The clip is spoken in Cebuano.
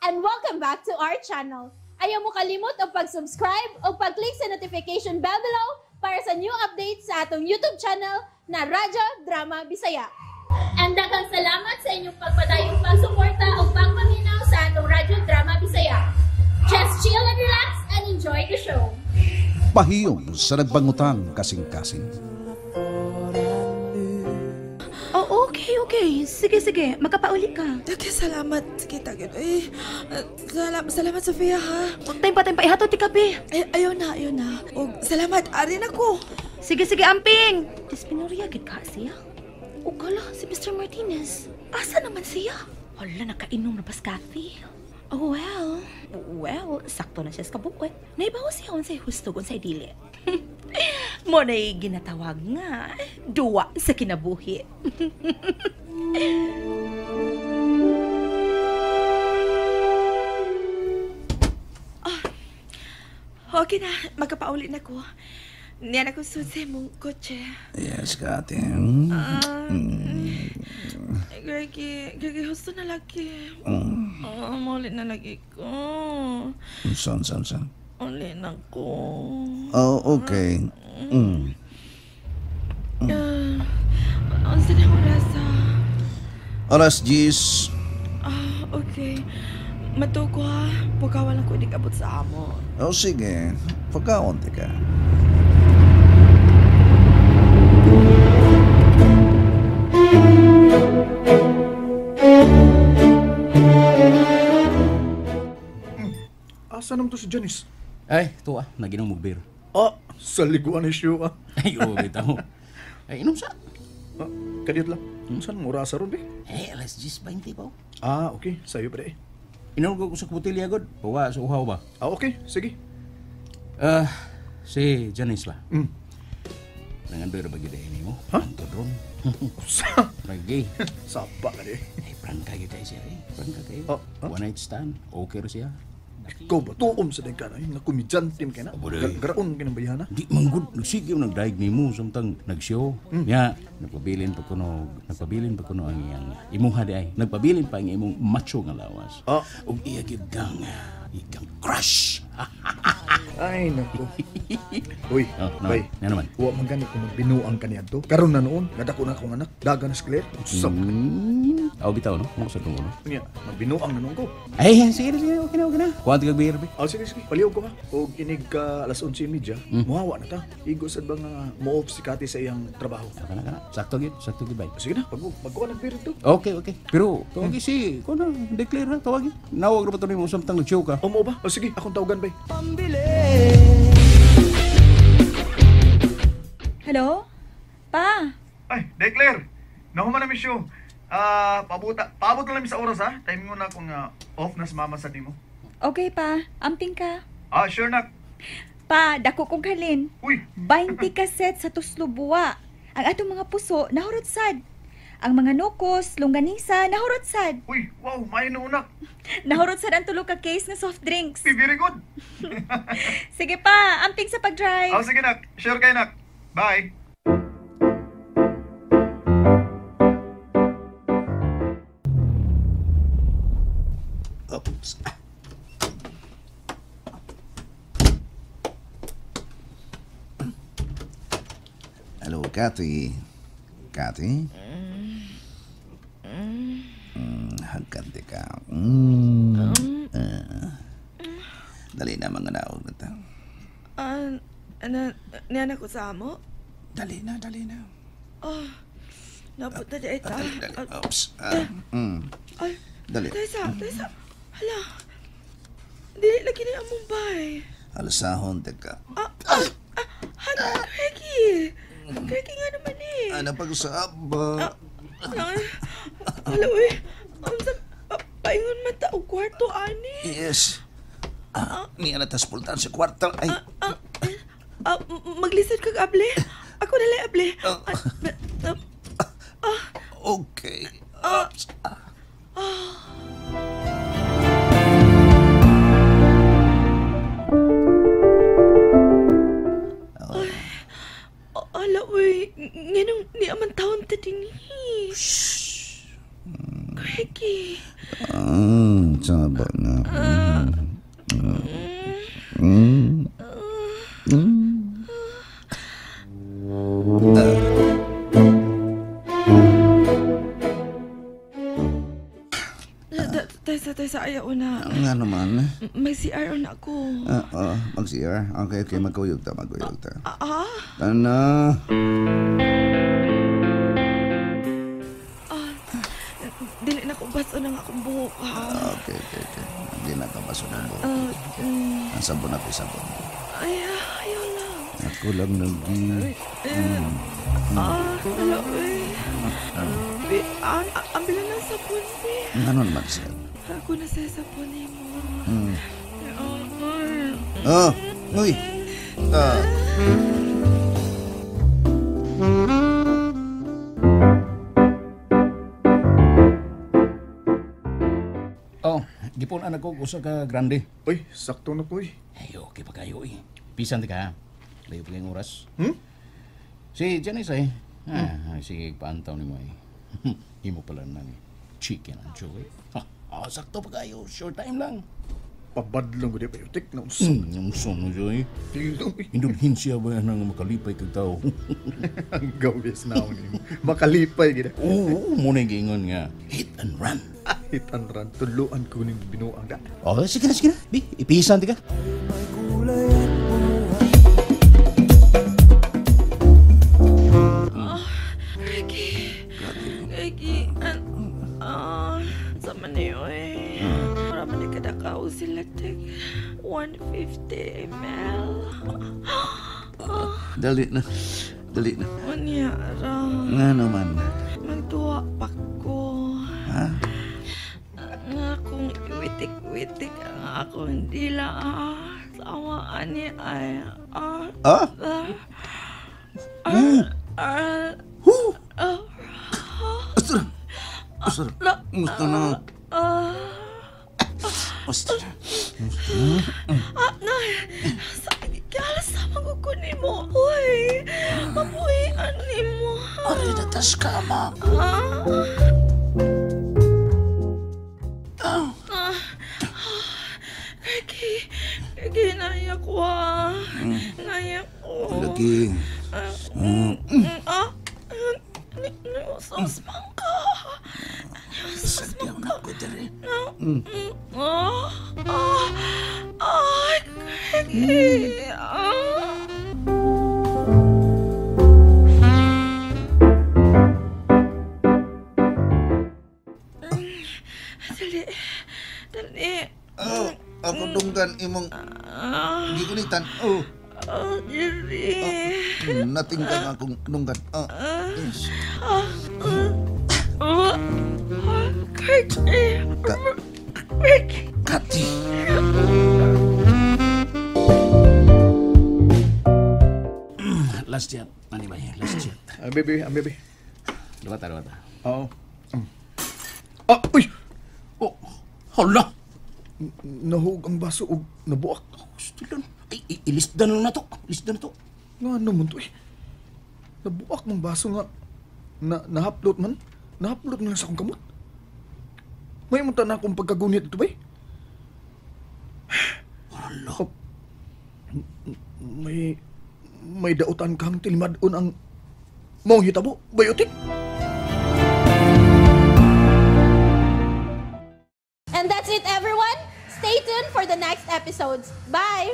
And welcome back to our channel. Ayaw mo kalimot og pag-subscribe o pag-click sa notification bell below para sa new updates sa atong YouTube channel na Radyo Drama Bisaya. And daghang salamat sa inyong pagpadayong pagsuporta o pagpaminaw sa atong Radyo Drama Bisaya. Just chill and relax and enjoy the show. Pahiyom sa nagbangutang kasing-kasing. Oh, okay, okay. Sige, sige. Magkapauli ka. Okay, salamat. Sige, tagin. Ay, salamat, Sofia, ha? Huwag tayong patay pa. Ihatod ti kape. Ay, ayaw na, ayaw na. O, salamat. Ari na ko. Sige, sige, amping. Dispinurya, gid ka siya. O kala, si Mr. Martinez. Asa naman siya? Wala, nakainom na bas Kathy. Oh, well. Well, sakto na siya sa kabuot. Naibaw siya unsay husto, unsay dili. Mo na'y ginatawag nga, duwa sa kinabuhi. Okay na, magkapauli na ko. Niyan ako sud sa imong kotse. Yes, Kati. Greggy, Greggy, husto na lagi. Oh, mauli na lagi ko. San, san, san? Uli na ko. Oh, okay. Unsa na oras, ah? Alas 10. Ah, okay. Matuko ha. Pagkawa lang ko di kabot sa amo. Oh, sige. Pagkaunti ka. Asa naman to si Janice? Ay, ito ah. Naginom og beer. Ah, sa liguan ni siyo ah. Ay, oo, bitaw. Ay, inom sa. Ah, kadiyot lang. Saan mo orasa ron, be? Eh, alas 10:20 pa. Ah, okay. Sa'yo pa eh. Inom ko sa botelya, god. Pawa sa uhaw ba? Ah, okay. Sige. Si Janice ba? Nangandoy ra ba gyud ini mo? Ha? Antod ron. Sa? Lagi. Sapa ka di. Ay, prangka gyud kayo siya eh. Prangka kayo. Oh, huh? One night stand. Okay ra siya. Ikaw ba? Tuom sa din ka na. Nga komedyante ka na. Abo, day. Garaon ka ng bayana. Di manggod. Nagsige mo nagdaig nimo samtang nag-show. Nya, nagpabilin pa kuno ang iyang imuha di ay. Nagpabilin pa ang imong macho nga lawas. Ah. Ug iya gyud kang crush. Ay, naku. Uy, Oh, no. bay. Nga naman. Wa man gani kung magbinuang ka niadto. Karon na noon, nadako na akong anak. Daga na si Claire. Usap. Aw bitaw no? Mo sa tungo no. Nya, magbinuang na noon ko. Ay, sige sige, okay na, okay na. Kuha kag beer be. Ah, sige, sige. Palihog ko ha. Og inig ka alas 11:30, muhawa na ta. Igo sad ba nga mo-off si Kati sa iyang trabaho. Kana kana. Sakto gyud bay. Sige na, pagkuha ng beer to. Okay, okay. Pero tawagi si ko na declare ha, tawagi. Nawag ra ba to nimo samtang nag-show ka? O mo ba? O sige, akong tawagan bay. Hello? Pa? Ay, declare. Nahuman na mi show. Ah, paabot na lang mi sa oras ha. Timing mo na kung off na sa mama sa nimo. Okay, pa. Amping ka. Ah, sure nak. Pa, dako kong halin. Uy, 20 kaset sa Tuslobuwa. Ang atong mga puso, nahurot sad. Ang mga nukos, longganisa, nahurot sad. uy, wow, maayo na unak. Nahurot sad ang tulo ka case na soft drinks. Uy, very good. Sige pa, amping sa pag-drive. Ah, sige nak. Sure kay nak. Bye. Oops. Hello, Kathy. Kathy? Hagkante ka. Dali na mga naog na ta. Ah, niyan ako sa amo? Dali na, dali na. Oh, napot na di ay ta. Dali, dali. Ah, Oops. Ay, Dali. Taysa, taysa. Hala. Dili lagi ni among bay. Alsahon, teka. Ah, ah, ah, Greggy. Greggy nga naman eh. Ano pag-usap ba? Ah, hala, uy. Unsa paingon man ta og kwarto ani. Yes. Ah, niya na tas pultan sa kwarto. Ay, Ah, maglisod kag able. Ako na lang able. Oh. Ah, ah, okay. Oops. Ala, uy. Nganong ni aman taon ta dinhi. Greggy. Saba na. Taysa, ayaw na. Nga naman. May CR na ako. Mag-CR? Okay, magkuyog ta. Ah? Ano? Dili na ko baso ng akong buhok, ha? Okay. Hindi na ka baso ng buhok. Ang sabon na ko, sabon. Ay, ayaw lang. Ako lang nag- Wala, uy. Ang bilang ng sabon, bi. Ano naman siya? Ako na sa sabon mo. Oh, uy. Oh, gipon anak ko usa ka grande. Uy, sakto na ko eh. Ay, okay pa kayo eh. Pisan ka ha. Layo pa kayong oras. Si Janice eh. Sige, paantaw ni mo eh. Himo pala nang chicken and joy. Sakto pa kayo. Short time lang. Pabadlong ko di pa yutik na unsa. Unsa mo joy. Indulhensiya ba nang makalipay kag tao? Ang gawis na ako nimo. Makalipay gid. Oo, mo na giingon nga. Hit and run. Hit and run. Tuluan ko ning binuang da. Oh, sige na. Bi, ipisan ti ka. Ricky, sa man niyo eh. Para man ikadakaw sila tek 150 ml. Dali na. Unya ra. Nga naman. Magduwa pa ko. Ha? Nga kung iwitik-witik ang akong dila. Sawaan ni ay. Ah? Astra. Musta na? Astra. Na, sama ko ko ni mo. Uy, mabuhian ni mo. Ari na tas ka, ma. Ricky, naiyak ko ah. Naiyak ko. Lagi. Niusos man ka. Sadyaw na ko dere. Ricky. Dali. Oh, ako dunggan imong gigunitan. Oh. Dili. Natingkang akong dunggan. Oh. Yes. Ricky. Ricky. Kati. Last chat. Ano ba yan? Last chat. Baby, baby. Luwata. Oo. Uy! Oh, hala! Nahug ang baso og nabuak. Stilan. Ay, ilisdan na to. Ilisdan na to. Nga naman to eh. Nabuak mong baso nga. Nahaplot man. Nahaplot man sa akong kamot. May munta na akong pagkagunit ito ba eh? Hala. Oh, may dautan kang tilimadon ang maong hitabo, bayotik. And that's it, everyone. Stay tuned for the next episodes. Bye!